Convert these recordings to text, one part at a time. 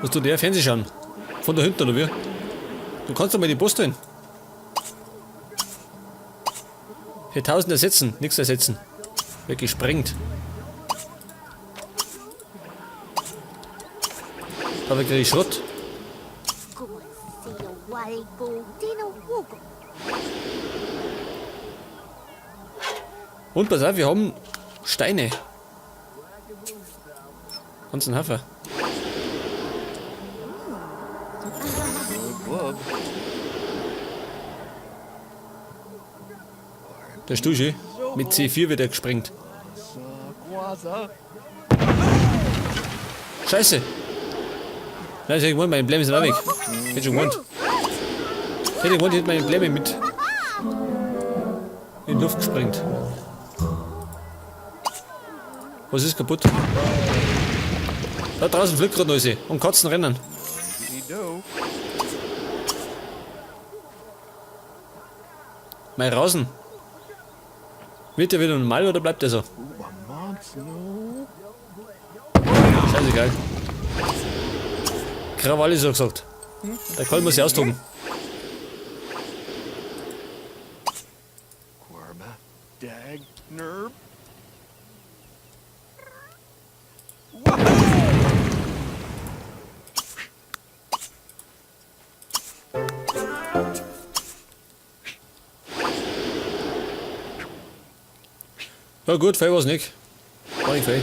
Was tut der? Fernseh schauen. Von da hinten, oder wie? Du kannst doch mal die Post hin. Für 1000 ersetzen. Nix ersetzen. Wird gesprengt. Da krieg ich Schrott. Und pass auf, wir haben Steine. Ganzen Haufen. Der Stuschi mit C4 wird er gesprengt. Scheiße! Nein, ich wollte meine Blämme sind auch weg. Hätte schon gemeint. Hätte gemeint, ich hätte meine Blämme mit in die Luft gesprengt. Was ist kaputt? Da draußen fliegt gerade noch und Katzen rennen. Mein Rasen. Wird der wieder normal oder bleibt der so? Scheißegal. Krawall ist so gesagt. Der Karl muss sich austoben. Ja gut, fein war's nicht. War nicht fein.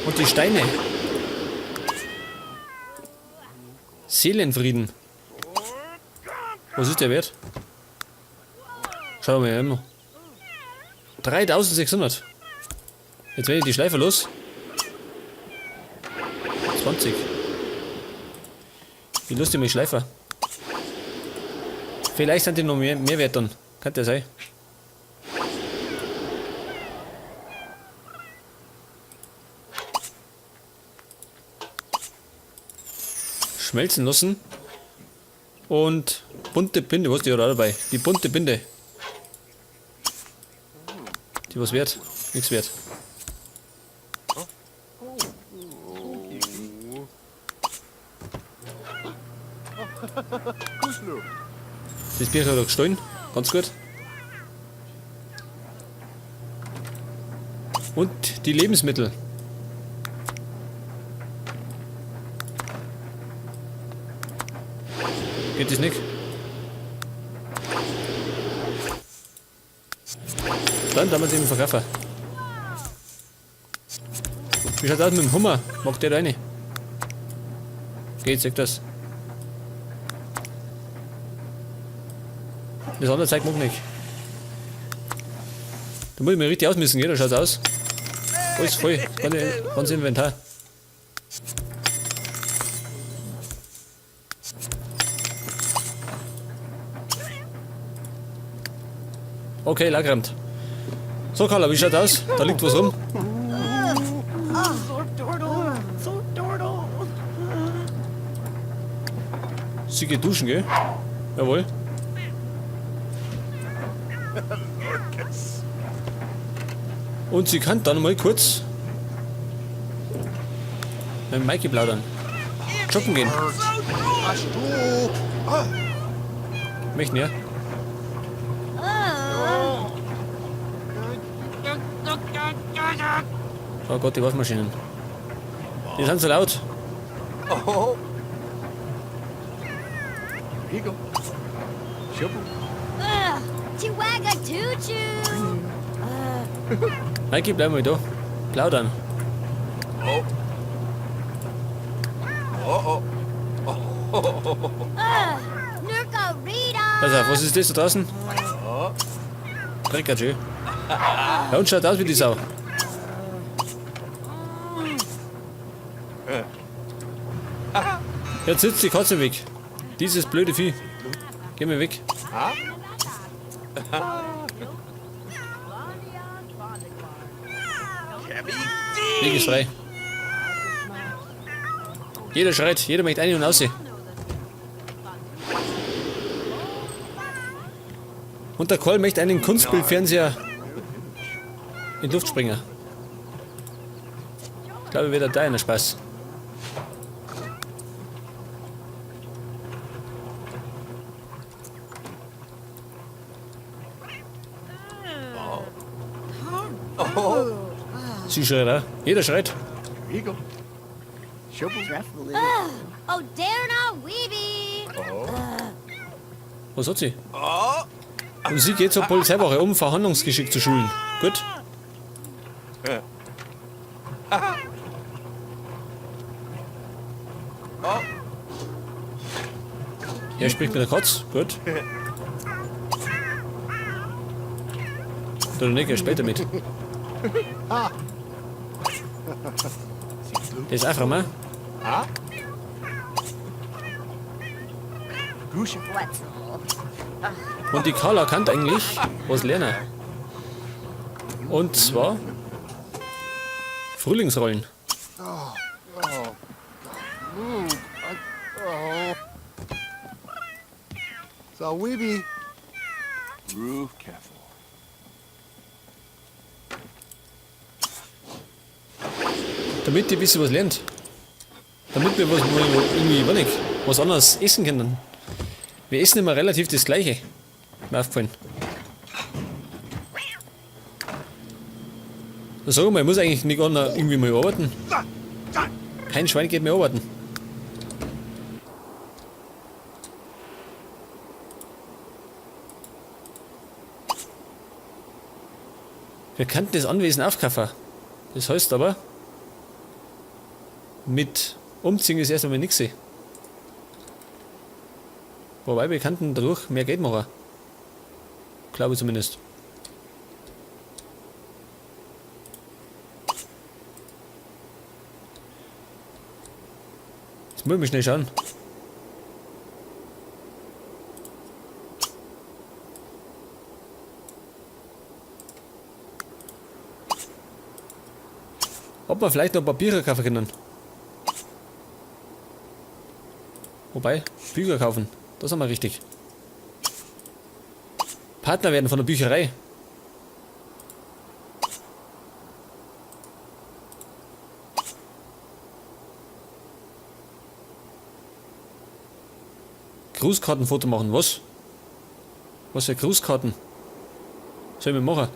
Und die Steine. Seelenfrieden. Was ist der wert? Schauen wir mal immer. 3600. Jetzt werde ich die Schleife los. 20. Wie lustig mit Schleifer. Vielleicht sind die noch mehr wert dann. Kann der sein. Schmelzen lassen. Und bunte Binde, was ist die da dabei? Die bunte Binde. Die was wert? Nichts wert. Das Bier hat er gestohlen. Ganz gut. Und die Lebensmittel. Geht das nicht? Dann da wir es eben verkaufen. Wie schaut's aus mit dem Hummer? Mag der da rein? Geht, sag das. Das andere Zeug mag nicht. Da muss ich mir richtig ausmisten, gell? Da schaut's aus. Alles voll. Ganz Inventar. Okay, lagrammt. So, Carla, wie schaut's aus? Da liegt was rum. Sie geht duschen, gell? Jawohl. Und sie kann dann mal kurz mit Mikey plaudern. Joggen gehen. Möchten ja. Oh Gott, die Waschmaschinen. Die sind so laut. Oh. Here you go. Mikey, bleib mal da. Plaudern. Oh. Oh, oh. Pass auf, was ist das da draußen? Dreckert schön. Ja, und schaut aus wie die Sau. Jetzt sitzt die Katze im Weg. Dieses blöde Vieh. Geh mir weg. Weg ist frei. Jeder schreit, jeder möchte rein und raus. Und der Karl möchte einen Kunstbildfernseher in die Luft springen. Ich glaube, wird da einer Spaß. Sie schreit auch. Jeder schreit. Oh, Derna Weeby. Was hat sie? Und sie geht zur Polizeiwache, um Verhandlungsgeschick zu schulen. Gut. Er spricht mit der Katz. Gut. Oder nicht, er spielt damit. Der ist einfach mal. Und die Carla kann eigentlich was lernen. Und zwar Frühlingsrollen. So Weeby. Roof careful. Damit die ein bisschen was lernt. Damit wir was, irgendwie, weiß nicht, was anderes essen können. Wir essen immer relativ das Gleiche. Mir aufgefallen. Da sag ich mal, ich muss eigentlich nicht anders irgendwie mal arbeiten. Kein Schwein geht mehr arbeiten. Wir könnten das Anwesen aufkaufen. Das heißt aber, mit Umziehen ist erst einmal nix. Wobei, wir könnten dadurch mehr Geld machen. Glaube ich zumindest. Jetzt muss ich mal schnell schauen. Ob wir vielleicht noch ein paar Bücher kaufen können. Wobei, Bücher kaufen. Das haben wir richtig. Partner werden von der Bücherei. Grußkartenfoto machen, was? Was für Grußkarten? Soll ich mir machen?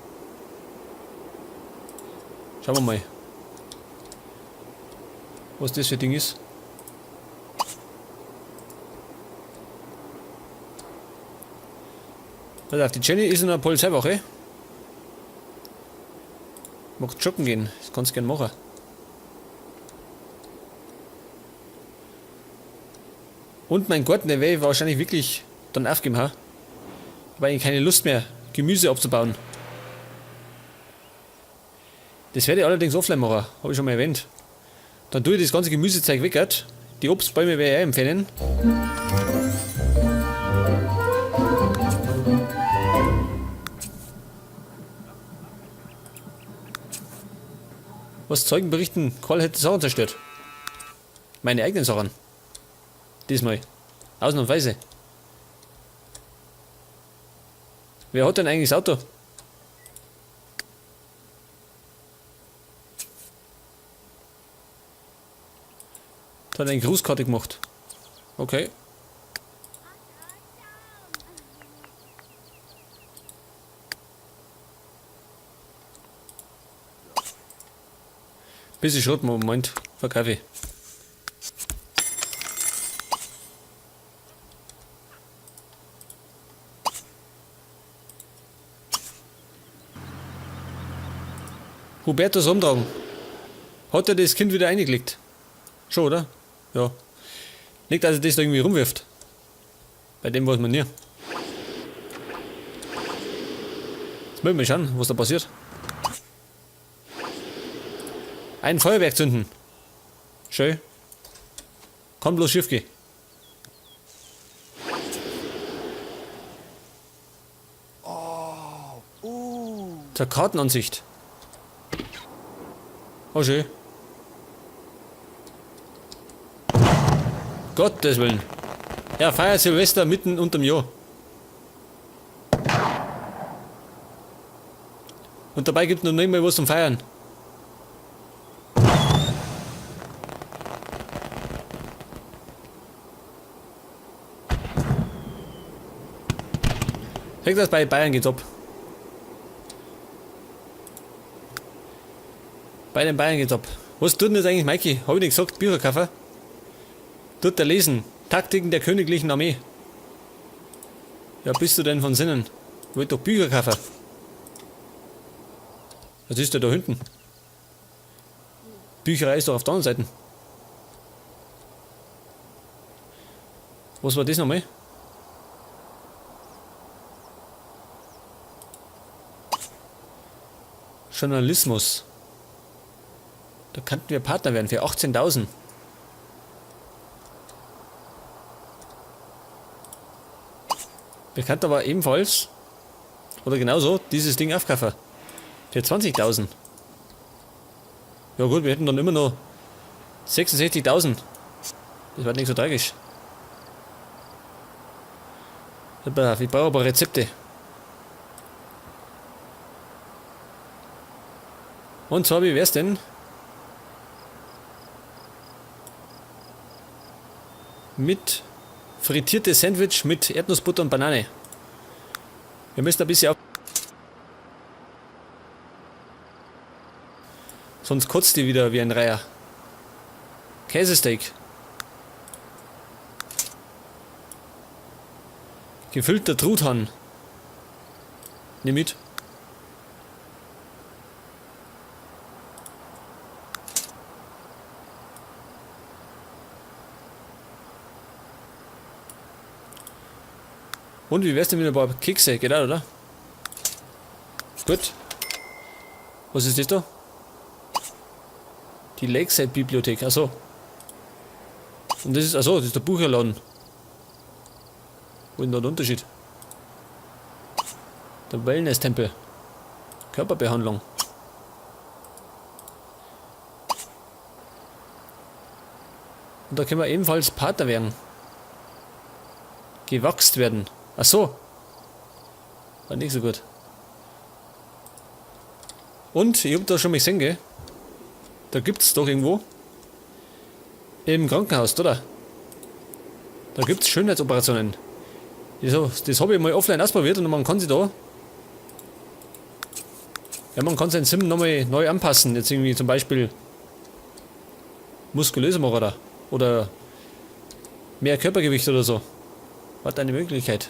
Schauen wir mal, was das für ein Ding ist. Pass auf, die Jenny ist in der Polizeiwache. Macht joggen gehen, das kannst du gern machen. Und mein Garten, den werde ich wahrscheinlich wirklich dann aufgeben, ha? Ich habe eigentlich keine Lust mehr, Gemüse abzubauen. Das werde ich allerdings offline machen, habe ich schon mal erwähnt. Dann tue ich das ganze Gemüsezeug weg, halt. Die Obstbäume werde ich auch empfehlen. Was Zeugen berichten, Karl hätte Sachen zerstört. Meine eigenen Sachen. Diesmal. Ausnahmsweise. Wer hat denn eigentlich das Auto? Da hat eine Grußkarte gemacht. Okay. Bisschen Schrott, Moment, verkaufe ich. Hubertus umtragen. Hat er das Kind wieder eingelegt? Schon, oder? Ja. Nicht, dass er das da irgendwie rumwirft. Bei dem weiß man nie. Jetzt müssen wir schauen, was da passiert. Ein Feuerwerk zünden. Schön. Kann bloß schief gehen. Zur Kartenansicht. Oh, schön. Gottes Willen. Ja, feiert Silvester mitten unterm Jahr. Und dabei gibt es noch nicht mal was zum Feiern. Sag das, bei Bayern geht's ab. Bei den Bayern geht's ab. Was tut denn das eigentlich, Mikey? Hab ich nicht gesagt, Bücher kaufen? Tut er lesen. Taktiken der königlichen Armee. Ja, bist du denn von Sinnen? Ich wollte doch Bücher kaufen. Was ist denn da hinten? Bücherei ist doch auf der anderen Seite. Was war das nochmal? Journalismus. Da könnten wir Partner werden für 18.000. Wir könnten aber ebenfalls, oder genauso, dieses Ding aufkaufen. Für 20.000. Ja gut, wir hätten dann immer noch 66.000. Das war nicht so tragisch. Ich brauche aber Rezepte. Und zwar, wie wär's denn? Mit frittierte Sandwich mit Erdnussbutter und Banane. Wir müssen ein bisschen auf. Sonst kotzt die wieder wie ein Reiher. Käsesteak. Gefüllter Truthahn. Nimm mit. Und wie wär's denn mit ein paar Kekse? Geht auch, oder? Gut. Was ist das da? Die Lakeside-Bibliothek, achso. Und das ist, achso, das ist der Bücherladen. Wo ist denn da der Unterschied? Der Wellness-Tempel. Körperbehandlung. Und da können wir ebenfalls Partner werden. Gewachst werden. Ach so. War nicht so gut. Und, ich hab da schon mal gesehen, gell? Da gibt's doch irgendwo. Im Krankenhaus, oder? Da gibt's Schönheitsoperationen. Das hab ich mal offline ausprobiert und man kann sich da. Ja, man kann sein Sim nochmal neu anpassen. Jetzt irgendwie zum Beispiel muskulöser machen oder mehr Körpergewicht oder so. Was eine Möglichkeit.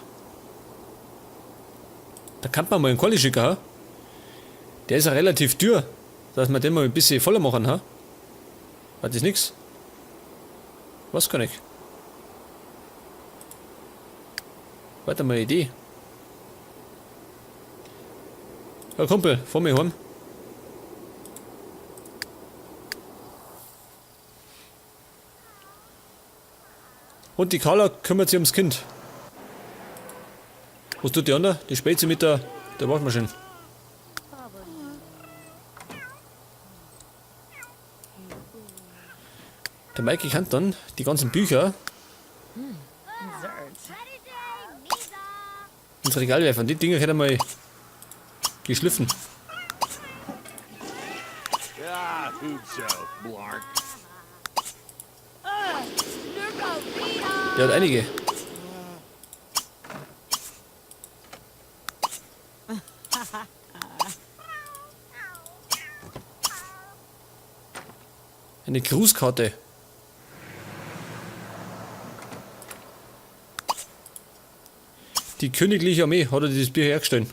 Da kann man mal einen Colli schicken, ha? Der ist ja relativ teuer, dass wir den mal ein bisschen voller machen, ha? Was ist nix? Was kann ich? Warte mal, Idee. Ja, Kumpel, vor mir heim. Und die Carla kümmert sich ums Kind. Was tut die andere? Die spielt sie mit der Waschmaschine. Der Mikey kann dann die ganzen Bücher ins Regal werfen. Die Dinger hätte er mal geschliffen. Der hat einige. Eine Grußkarte. Die königliche Armee hat er dieses Bier hergestellt.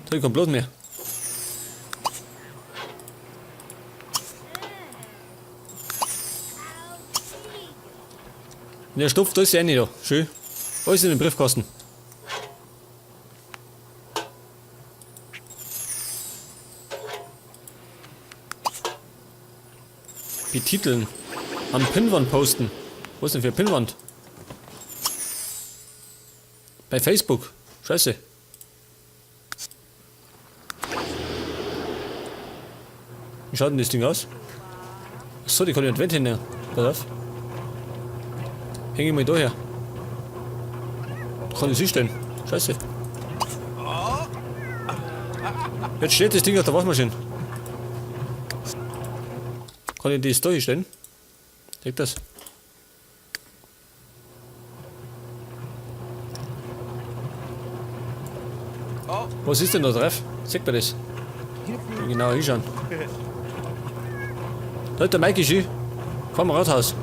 Da kommt bloß mehr. Und der stopft alles rein da. Schön. Alles in den Briefkasten. Betiteln. Am Pinnwand posten. Was denn für eine Pinnwand? Bei Facebook. Scheiße. Wie schaut denn das Ding aus? Achso, die kann ich an die Wand hinhängen. Pass auf. Hänge ich mal da her. Da kann ich sie stellen. Scheiße. Jetzt steht das Ding auf der Waschmaschine. Kann ich das da hinstellen? Seht das? Was ist denn da drauf? Sieht man das? Genau hinschauen. Da ist der Maiki schön. Vorm Rathaus.